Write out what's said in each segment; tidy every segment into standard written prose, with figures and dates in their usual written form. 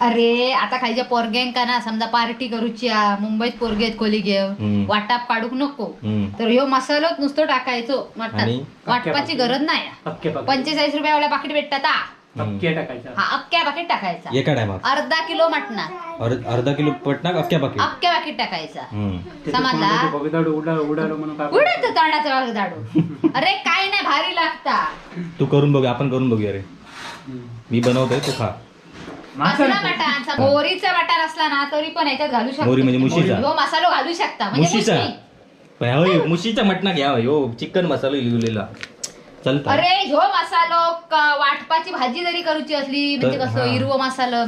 अरे आता खायच्या पोरग्यांका ना समजा पार्टी करूची, मुंबईत पोरगे आहेत खोली घेऊन, वाटाप काढूक नको, तर ह्यो मसालोच नुसतं टाकायचो मटणात, वाटपाची गरज नाही. 45 रुपयाला पाकिट भेटतात. हा अख्ख्या पाकिट टाकायचा एका टायमात, अर्धा किलो मटणात, अर्धा किलो मटणात अख्ख्या पाकिट, अख्ख्या पाकिट टाकायचा. समजला? उडत तोंडाचा दाडू. अरे काय नाही, भारी लागता. तू करून बघ, आपण करून बघूया. रे मी बनवतोय, तू खा. असला मटण, मोहरीचा मटण असला ना तरी पण याच्यात घालू शकतो. मोहरी म्हणजे मुशीचा हो मसालो घालू शकता, म्हणजे मुशीचा. पण मुशीचा मटणा घ्या, हो चिकन मसाला लिहिलेला चलता. अरे ह्यो मसालो वाटपाची भाजी जरी करूची असली म्हणजे कसं हिरवं मसालो,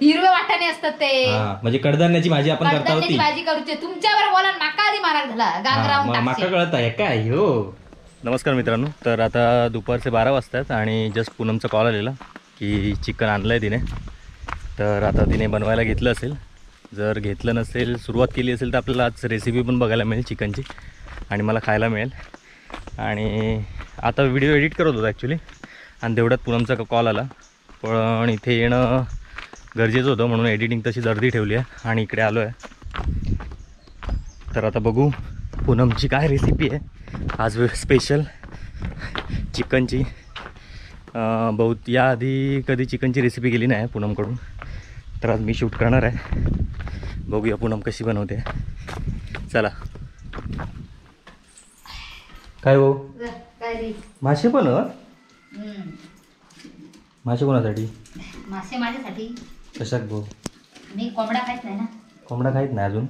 हिरवे वाटाणे असतात ते, म्हणजे कडधान्याची भाजी आपण करता होती, भाजी करूची. तुमच्यावर बोला माका आधी मारा झाला गांगरावून माका कळत आहे काय हो. नमस्कार मित्रांनो, तर आता दुपारचे 12 वाजतात आणि जस्ट पूनमचा कॉल आलेला की चिकन आणलं आहे तिने. तर आता तिने बनवायला घेतलं असेल, जर घेतलं नसेल, सुरुवात केली असेल तर आपल्याला आज रेसिपी पण बघायला मिळेल चिकनची आणि मला खायला मिळेल. आणि आता व्हिडिओ एडिट करत होतो ॲक्च्युली, आणि तेवढ्यात पूनमचा कॉल आला. पण इथे येणं गरजेचं होतं म्हणून एडिटिंग तशीच अर्धी ठेवली आहे आणि इकडे आलो आहे. तर आता बघू पूनमची काय रेसिपी आहे आज स्पेशल चिकनची. बहुत याआधी कधी चिकनची रेसिपी केली नाही पूनमकडून, तर आज मी शूट करणार आहे. बघूया पूनम कशी बनवते. चला. काय भाऊ मासे पण? मासे कोणासाठी? मासे माझ्यासाठी. कशात भाऊ? मी कोंबडा खायत नाही ना. कोंबडा खायत नाही अजून,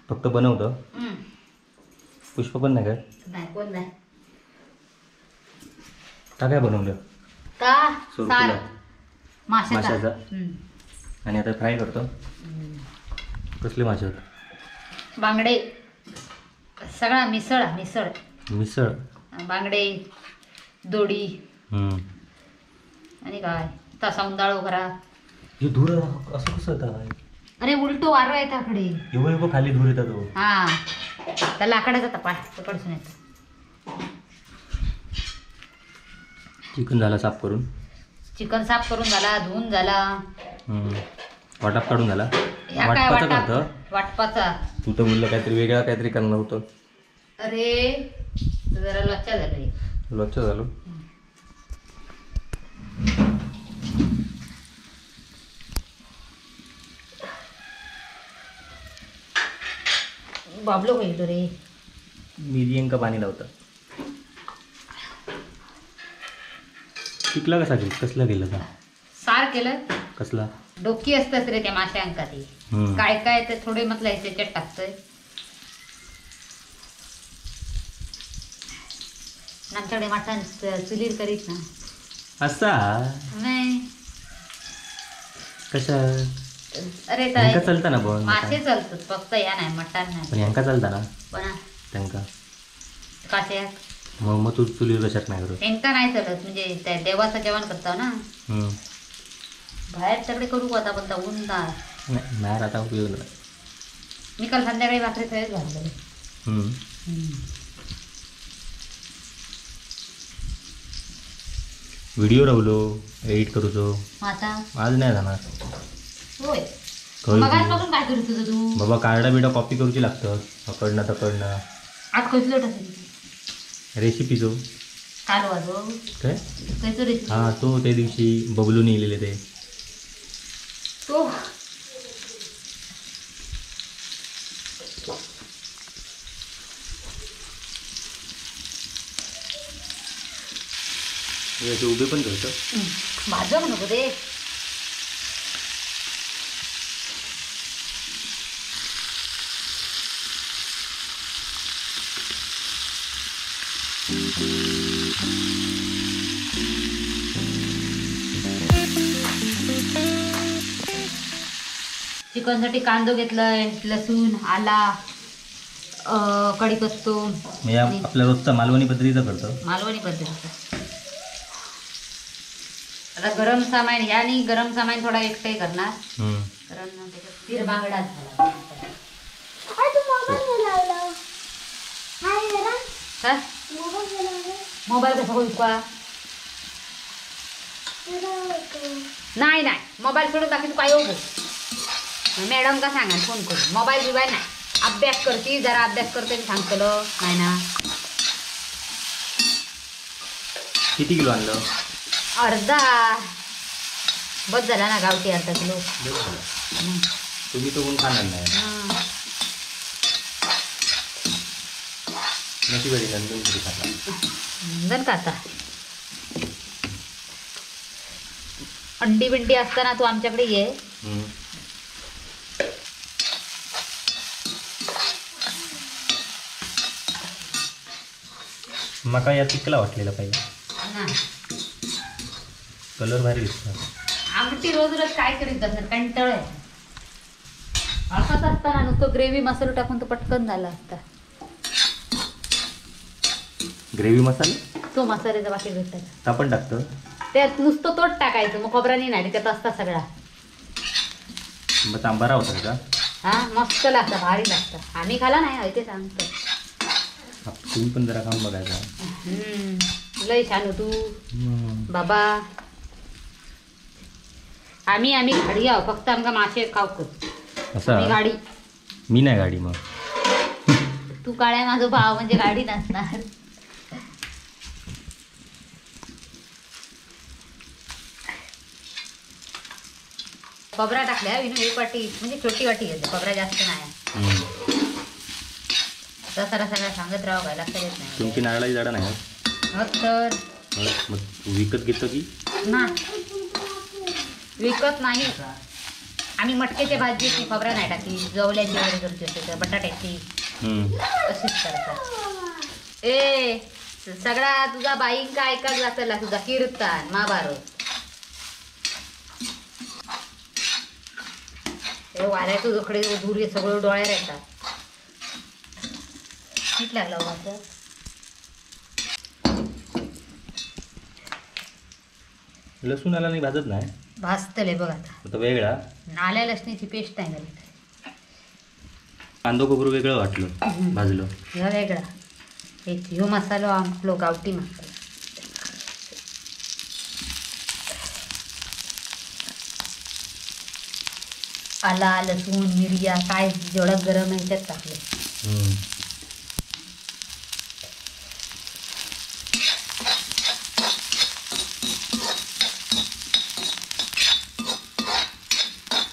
फक्त बनवतं. पुष्प पण नाही काय? नाही, कोण नाही. का काय बनवलं? का माशाचा. आणि आता फ्राय करतो. कसले मासे होते? बांगडे, सगळा मिसळ. मिसळ मिसळ, बांगडे, दोडी आणि काय तसा उंदाळो करा. हे धूर असं कसं होतं? अरे उलटो वारो आहे त्याकडे, एवढं खाली धूर येतात. हा त्या लाकडाचा तपा पडसून येतो. चिकन झाला साफ करून? चिकन साफ करून झाला, धुवून झाला, वाटाप काढून झाला. वाटपाचा करतं? वाटपाचा. तू तर बोललं काहीतरी वेगळा काहीतरी करणार होतं. अरे जरा लोचा झालं. लोचा झालो. बाबलो होईल रे. मिरियंका पाणी लावतं. पिकला कसा केलं? कसला केलं का? सार केलं. कसला? डोकी असतात रे त्या माश्यांका ती, काय काय ते थोडे म्हटलं त्याच्यात टाकतोय. आमच्याकडे मटण चुलीर करीत ना. असा नाही कशा? अरे चालता ना पण मासे चालतात फक्त, या नाही मटण नाही. पण यांका चालता ना? पण त्यांका कशा? मग मग तू चुलीवर कशात नाही करत? त्यांका नाही चालत, म्हणजे त्या देवाचं जेवण करतो ना बाहेर सगळे करू आता, पण ऊन नाही बाहेर आता उपयोग नाही. मी काल संध्याकाळी भाकरी थोडेच घालले. व्हिडिओ राहुलो एडिट करूचो आता आज नाही जाणार. होय मगाचपासून काय करत होता तू? बाबा कार्डा बिडा कॉपी करूची लागतं, अकडनं तकडनं. आज कसलं टाकलं रेसिपीचो? काल वाजव काय कसं रेसिपी? हां तो त्या दिवशी बबलून येलेले ते तो. उभे पण करतो भाजव नको ते. चिकनसाठी कांदो घेतलाय, लसूण, आला, कढीपत्तो. आपल्या रोजचा मालवणी पद्धतीचा करतो. मालवणी पद्धतीचा. आता गरम सामान ह्या आणि गरम सामान थोडा एकटाही करणार, कारण त्याच्यात तीर बांगडा झाला. मोबाईल कसा होईल का? नाही नाही मोबाईल सोडून बाकी तू काय हो मॅडम का सांगा फोन करून मोबाईल बिबाईल नाही अभ्यास करती जरा अभ्यास करते मी सांगतलो नाही ना. किती किलो आणलं? अर्धा बस झाला ना गावठी अर्धा किलो. तुम्ही तो कोण खाणार नाही. नशीब आहे नंदन तरी खाता. नंदन खाता. अंडी बिंडी असताना तू आमच्याकडे ये. मका या तिकला वाटलेला पाहिजे. कलर भारी दिसतो. आमटी रोज रोज काय करीत असेल कंटाळ आहे. असंच असताना नुसतं ग्रेव्ही मसाला टाकून तो पटकन झाला असता. ग्रेव्ही मसाला तो मसाल्याचा बाकी भेटतात आपण टाकतो त्यात नुसतं तोच टाकायचं मग खोबरा नाही त्यात असता सगळा. मग तांबारा होता का? हा मस्त लागतं भारी लागतं. आम्ही खाला नाही ते सांगतो. तुम्ही पण जरा काम बघायचा. लय छान तू बाबा. आम्ही आम्ही गाडी आहो फक्त आमका मासे खाऊ कर गाडी. मी नाही गाडी मग तू काळ्या माझं भाव म्हणजे गाडी नसणार. खोबरा टाकल्या विनू एक वाटी म्हणजे छोटी वाटी घेतली खोबरा जास्त नाही. तसा सगळं सांगत राहावं काय लक्षात येत नाही. तुमची नारळाची झाडं नाही तर मग विकत घेतो की ना? विकत नाही आम्ही मटक्याच्या भाजीची खोबरा नाही टाकली जवल्याची वगैरे करतो असेल बटाट्याची अशीच करतात. ए सगळा तुझा बाईंका ऐकायला जातला तुझा कीर्तन महाभारत. हे वाऱ्याचं जोकडे दूर सगळं डोळ्यावर येतात. मीठ लागलं माझं. लसूण आला नाही भाजत नाही भाजतले बघ आता वेगळा आल्या लसणीची पेस्ट नाही घालत. कांदो खोबरं वेगळं वाटलं भाजलं ह्यो वेगळा. एक ह्यो मसालो आपलो गावठी मसाला. आला लसूण मिरया काय जेवढं गरम आहे त्यात टाकलं.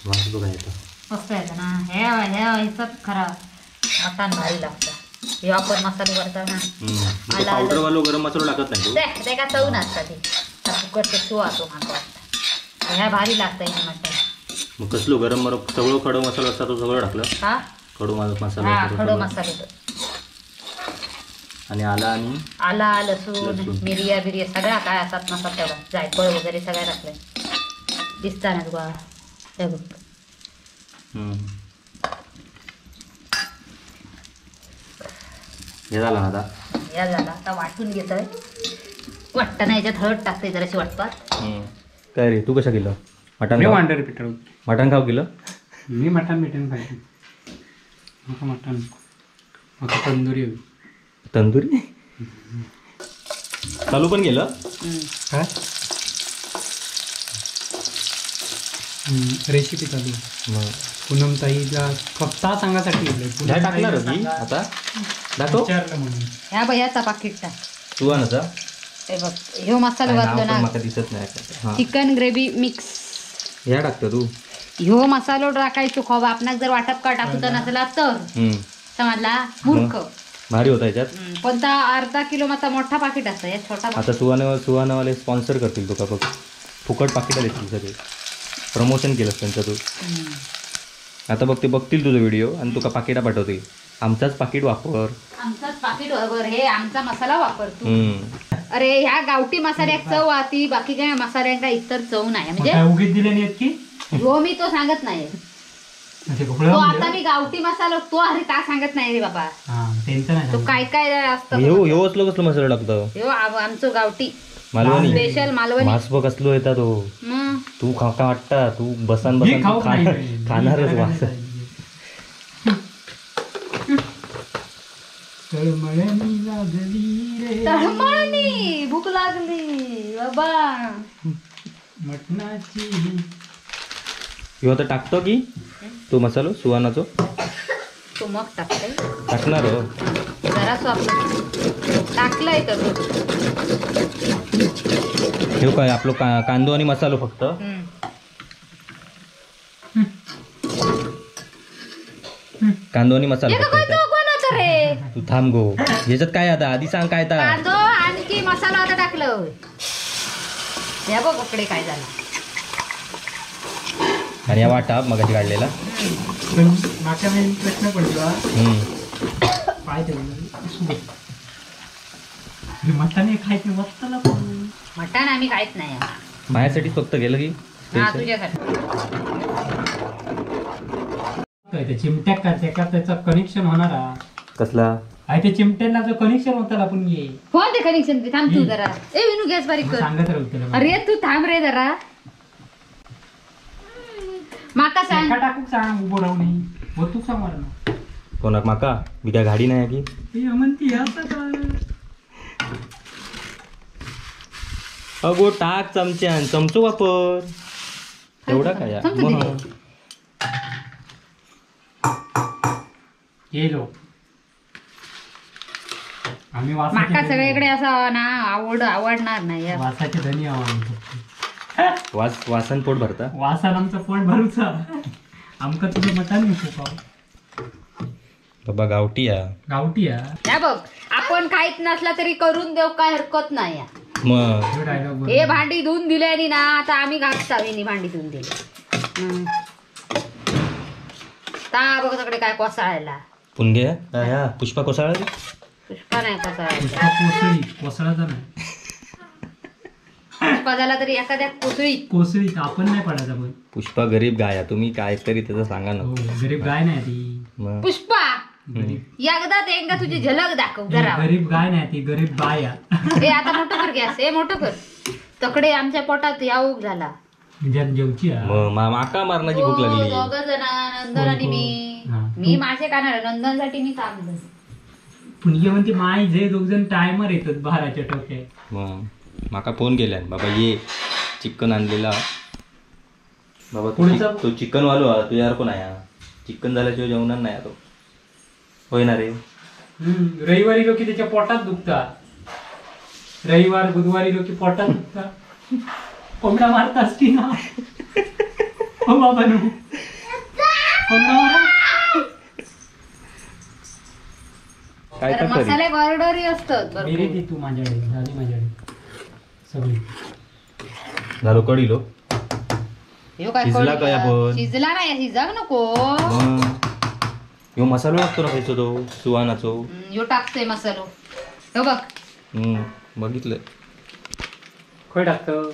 वास बघा येतो मस्त येतं ना. हे हे ह्याचाच खरा मटण भारी लागतं. हे आपण मसाले करता ना पावडर वालो गरम मसाला टाकत नाही ते का चव नसता ते फुकट ते तो माका वाटतं. ह्या भारी लागतं हे मटण. मग कसलो गरम सगळं खडो मसाला असता तो सगळं टाकलं? हा खडो मसाला खडो मसाले आणि आला आणि आला लसूण मिरिया बिरिया सगळा काय असतात मसाला तेवढा जायफळ वगैरे सगळं टाकलंय. दिसता ना तुका हे बघ. हे झालं ना आता? हे झालं आता वाटून घेतोय. वाटताना याच्यात हळद टाकते जराशी वाटपात. काय रे तू कशा केलं मटण? मी वांडर पिठलं. मटण खाऊ केलं मी? मटण बिटन खायचं मका मटण मका तंदुरी. तंदुरी चालू पण गेलं काय रेसिपी चालू. पूनम ताईला फक्त सांगासाठी टाकणार होती आता दाखव विचारलं म्हणून. ह्या बघ पाकिट टाक तू आणचा. हे बघ ह्यो मसाला घातलो ना माका दिसत नाही. चिकन ग्रेव्ही मिक्स ह्या टाकतो तू. ह्यो मसालो टाकायचो खोब आपणाक जर वाटप का टाकूचा नसला तर समजला मूर्ख. भारी होता याच्यात. पण अर्धा किलो माता मोठा पाकिट असतं या छोटा. आता सुहाना सुहानावाले स्पॉन्सर करतील तुका बघ. फुकट पाकिट देतील सगळे. प्रमोशन केलं त्यांचं तू. आता बघ ते बघतील तुझं व्हिडिओ आणि तुका पाकिटा पाठवतील. आमचाच पाकिट वापर आमचाच पाकिट वापर हे आमचा मसाला वापर तू. अरे ह्या गावठी मसाल्याक चव आती बाकी काय मसाल्यांका इतर चव नाही. म्हणजे उगीच दिले नाहीत की हो मी तो सांगत नाही तो आता मी गावठी मसाला तो अरे का सांगत नाही रे बाबा. तो काय काय असतं ह्यो असलो कसलो मसाला टाकतो ह्यो आमचो गावठी मालवणी स्पेशल मालवणी. मास बघ कसलो येता तो. तू खा का वाटता तू बसान बसान खाणारच वास. तळमळणी लागली रे तळमळणी भूक लागली बाबा. मटणाची. ह्यो आता टाकतो की तो मसालो सुवानाचो? तो मग टाकतोय. टाकणार हो जरासो आपलं टाकलंय तर. ह्यो काय आपलो कांदो आणि मसालो फक्त. कांदो आणि मसाला. तू थांब गो, ह्याच्यात काय आता आधी सांग काय आता. कांदो आणखी मसाला आता टाकलं. या बघ इकडे काय झालं. आणि या वाटा मगाशी काढलेला. पण माका मेन प्रश्न पडला काय ते मटण खायचे मस्त. मटण आम्ही खायत नाही. माझ्यासाठी फक्त गेलं की तुझ्यासाठी. चिमट्याक का त्याचा कनेक्शन होणार कसला आहे? ते चिमट्यांना जो कनेक्शन होता आपण ये फोन ते कनेक्शन. थांब तू जरा. ए विनू गॅस बारीक कर. सांगत राहू तुला. अरे तू थांब रे जरा. माका सांग का टाकू सांग उभो राहू नाही हो तू सांग मला ना. कोणाक माका मी त्या गाडी नाही की ए म्हणती असं का? अगो टाक चमच्यान, चमचो वापर एवढा काय. गेलो आम्ही. माका सगळीकडे असं ना आवडणार नाही. वासाचे धनी आवडतो. वास वासन पोट भरता. वासान आमचं पोट भरूचा. आमका तुझं मटण नको बाबा. गावठी या गावठी या. या बघ आपण खायत नसला तरी करून देऊ काय हरकत नाही. मग हे भांडी धुवून दिले आणि ना आता आम्ही घासता भांडी धुवून दिली. ता बघ सगळे काय कोसळायला. पुणगे पुष्पा कोसळा. पुष्पा नाही कोसळायला. पुष्पा कोसळी कोसळाचा नाही. पुष्पा झाला तरी एखाद्या कोसळीत कोसळीत आपण नाही पडायचा. पण पुष्पा गरीब गाय तुम्ही काय तरी त्याचं सांगा ना. गरीब गाय नाही ती पुष्पा. एकदा एकदा तुझी झलक दाखव जरा. गरीब गाय नाही ती गरीब बाय. हे आता मोठं कर गॅस. हे मोठं कर. तकडे आमच्या पोटात याऊक झाला. जेवची माका मारण्याची भूक लागली. दोघ जण नंदन आणि मी. मी माझे खाणार नंदनसाठी मी थांबलो. पुणगे म्हणते माय जे दोघ जण टायमर येतात बाराच्या टोक्यात. मग माका फोन केल्यान बाबा ये चिकन आणलेला बाबा. तू चिकन वालो हा तुझ्यावर कोण आहे? चिकन झाल्याशिवाय जेवणार नाही तो. होय ना रे? रविवारी लोक त्याच्या पोटात दुखतात. रविवार बुधवारी लोक पोटात दुखतात. कोंबडा मारतास की ना हो बाबा नु कोंबडा मारा. काय मसाले ऑर्डरही असतात. मिरी ती तू माझ्याकडे झाली माझ्याकडे सगळी झालो कढीलो. शिजला काय आपण? शिजला नाही शिजाक नको. ह्यो मसालो लागतो ना खायचो तो सुवानाचो. ह्यो टाकतोय मसालो. हो बघ बघितलं. खय टाकतो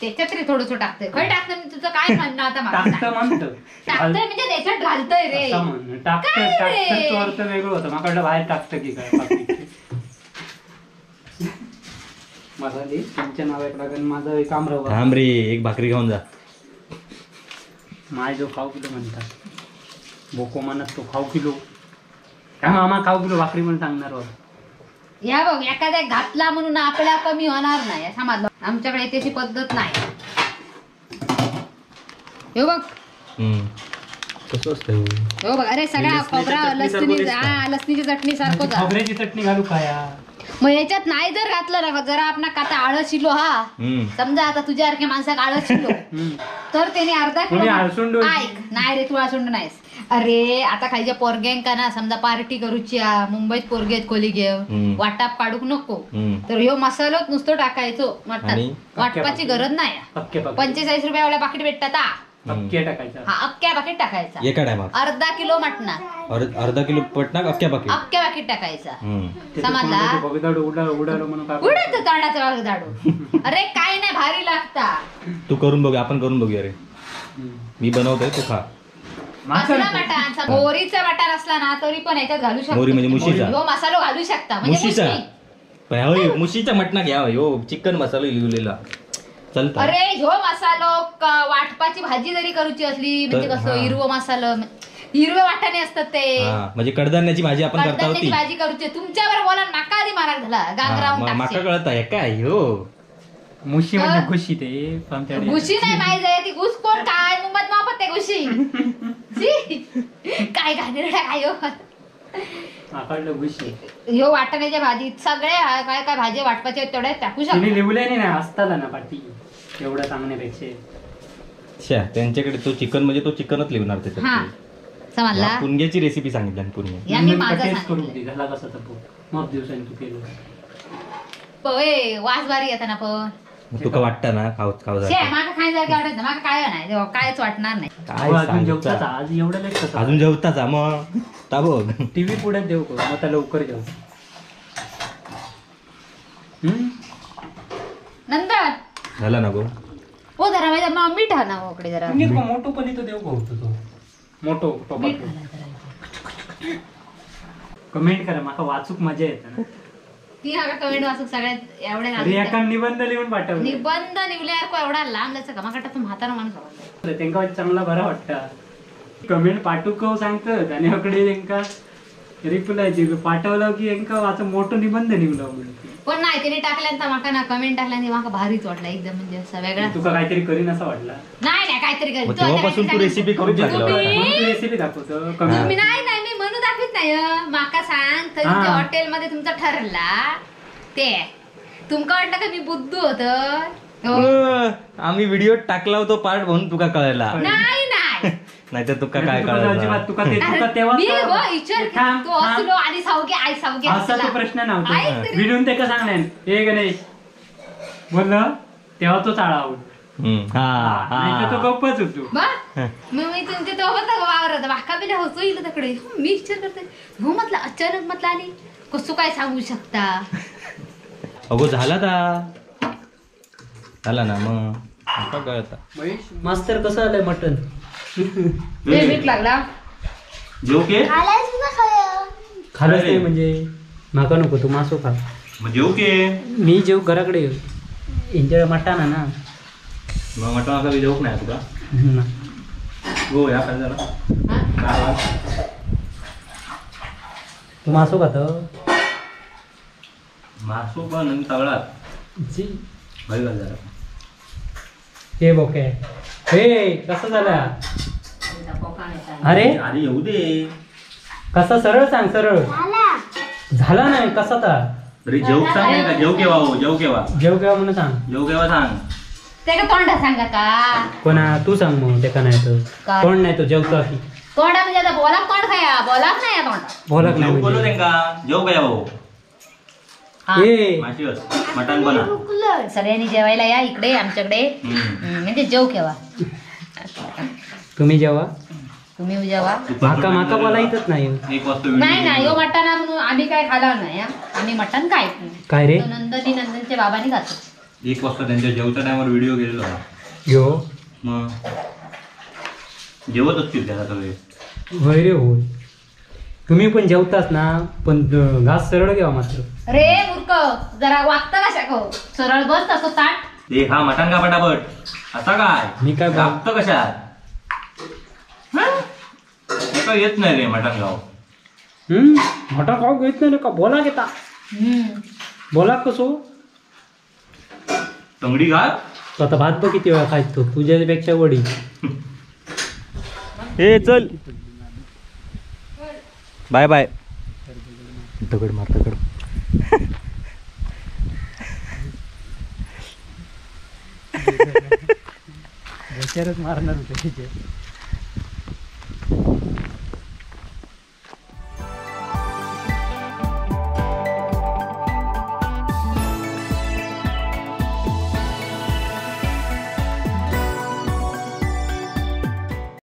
त्याच्यात रे थोडस टाकतोय. खय टाकतोय तुझं काय म्हणणं आता? टाकतं म्हणतो टाकतोय म्हणजे त्याच्यात घालतोय रे. टाकतं टाकतं तो अर्थ वेगळं होतं. माकडलं बाहेर टाकतं की काय मसाले तुमच्या नावाक लागन. माझं एक काम राहू. थांब रे एक भाकरी खाऊन जा. माय जो खाऊ किलो म्हणतात बोको म्हणत तो खाऊ किलो. मामा खाऊ किलो भाकरी म्हणून सांगणार. या बघ एखाद्या घातला म्हणून आपल्या कमी होणार नाही समजलं. आमच्याकडे त्याची पद्धत नाही. हे बघ कसं असतं. हो बघ अरे सगळा खोबरा लसणी लसणीची चटणी सारखं. खोबऱ्याची चटणी घालू काय मग ह्याच्यात? नाही जर घातलं ना जरा आपण आता आळस शिलो हा समजा आता तुझ्यासारख्या माणसाक आळस शिलो तर त्याने अर्धा किलो ऐक नाही रे तू आळसुंड नाहीस. अरे आता खायच्या पोरग्यांका ना समजा पार्टी करूची मुंबईत पोरगे खोली घेऊन वाटाप काढूक नको तर ह्यो मसालोच नुसतं टाकायचो मटणात. वाटपाची गरज नाही. 45 रुपयाला पाकिट भेटतात. टाकायचा अख्ख्या पाकिट टाकायचा एका टायमात. अर्धा किलो मटणात अर्धा किलो मटणात अख्ख्या पाकिट अख्ख्या पाकिट टाकायचा समजला. उडत तोंडाचा दाडू. अरे काय नाही भारी लागता. तू करून बघ आपण करून बघूया रे. मी बनवतोय तू खा. असला मटण मोहरीचा मटण असला ना तरी पण याच्यात घालू शकतो. मोहरी म्हणजे मुशीचा ह्यो मसालो घालू शकता म्हणजे मुशीचा. मुशीचा मटणा घ्या ह्यो चिकन मसाला लिहिलेला चलता. अरे ह्यो मसालो वाटपाची भाजी जरी करूची असली म्हणजे कसं हिरवं मसालो हिरवे वाटाणे असतात ते म्हणजे कडधान्याची भाजी आपण करता होती भाजी करूची. तुमच्यावर बोला माका आधी मारा झाला गांगरावून माका कळत आहे काय ह्यो. मुशी म्हणजे घुशी ते घुशी नाही माहिती आहे ती घुस कोण काय मुंबईत मापत ते घुशी काय घाणेरडा काय हो घुशी. ह्यो वाटाण्याच्या भाजीत सगळे काय काय भाजी वाटपाचे तेवढ्या टाकू शकतो. लिहले नाही ना असताना ना पाठी एवढं सांगण्यापेक्षा. त्यांच्याकडे तो चिकन म्हणजे तो चिकनच लिहणार त्याच्यात. समजला पुणग्याची रेसिपी सांगितली आणि या मी माझं सांगितलं. झाला कसा तर मग दिवसांनी तू केलं पवे वास भारी येता ना. पण तुका वाटतं ना खाऊ खाऊ शे माका खायसारखं वाटत नाही. माका काय नाही तेव्हा कायच वाटणार नाही. काय अजून जेवताच आज एवढं लेट कसं अजून जेवताच मग ता बघ टीव्ही पुढे देऊ का मग आता लवकर जेव. नंतर झाला ना गो हो जरा माझ्या मीठ हा ना ओकडे जरा मोठो पली तो देऊ का होतो तो मोठो टोपात. कमेंट करा माका वाचूक मजा येते ना. ती हा कमेंट वाचूक सगळ्यात एवढ्या अरे एका निबंध लिहून पाठवले. निबंध लिहिल्यावर एवढा लांब जायचं का माका म्हातारा माणूस आवडतो. त्यांका चांगला बरा वाटता कमेंट पाठवू सांगतात आणि अकडे त्यांका रिप्लाय पाठवलं की यांका वाच मोठं निबंध लिहिलं म्हणून. पण नाही त्याने टाकल्यानंतर माका ना कमेंट टाकल्यानंतर माका भारीच वाटला एकदम म्हणजे असा वेगळा. तुका काहीतरी करीन असं वाटला. नाही नाही काहीतरी करीन. तेव्हापासून तू रेसिपी करू लागला. रेसिपी दाखवतो तुम्ही. नाही नाही मी म्हणून दाखवित नाही. माका सांग तरी ते हॉटेलमध्ये तुमचा ठरला ते तुमका वाटलं का मी बुद्धू होत? आम्ही व्हिडिओ टाकला होतो पार्ट म्हणून तुका कळला. नाही नाही नाहीतर तुका काय कळलं तुका ते तुका तेव्हा मी विचार तू असलो आणि सावगे आई सावगे असा तो प्रश्न नव्हता. विनून ते का सांगणार हे गणेश बोललं तेव्हा तो चाळा आवड नाही तो गप्पच होतो. मग मी तुमच्या तो वावरत वाका बिला हसू येईल तिकडे. मी विचार करते हो म्हटलं अचानक म्हटलं आणि कसं काय सांगू शकता. अगो झाला का झाला ना मग कळता. मास्तर कसं आलंय मटन? मीठ लागला जेव के खालच नाही म्हणजे माका नको तू मासो खा. मग जेव के मी जेव घराकडे यांच्याकडे मटण आहे ना. मग मटण आता जेवक नाही तुका गो या काय झालं तू मासो खातो? मासो पण आणि तळात जी भारी झालं हे बोके हे कसं झालं? अरे अरे येऊ दे कसा सरळ सांग. सरळ झाला नाही कसा तर अरे जेव सांग नाही का जेव केव्हा हो जेव केव्हा जेव केव्हा म्हणून सांग. जेव केव्हा सांग त्याका तोंडा सांगा का कोणा तू सांग मग त्याका नाही तर कोण नाही तो जेवतो की तोंडा म्हणजे आता बोलाक तोंड खाया बोलाक नाही तोंडा बोलाक नाही बोलू त्यांका जेव काय हो ए मटण बना सगळ्यांनी जेवायला या इकडे आमच्याकडे म्हणजे जेव केव्हा तुम्ही जेवा तुम्ही जेवा. माका माका बोलायचंच नाही. नाही नाही यो मटण म्हणून आम्ही काय खाला नाही. आम्ही मटण काय काय रे नंदनी नंदनच्या बाबांनी खातो. 1 वाजता त्यांच्या जेवच्या टायमावर व्हिडिओ गेलेला यो मग जेवत असतील त्याला सगळे. होय रे होय तुम्ही पण जेवताच ना पण घास सरळ घ्यावा मात्र. रे मूर्ख जरा वागता का शाको सरळ बस तसं ताट ते खा मटण का पटापट असा काय मी काय वागतो कशात काय येत नाही रे मटण खाऊ. मटण खाऊ येत नाही का बोला घेता बोला कसो तंगडी घाल. आता भात बघ किती वेळा खायचो तुझ्यापेक्षा वडी. हे चल बाय बाय. दगड मार दगड. मारणार होते.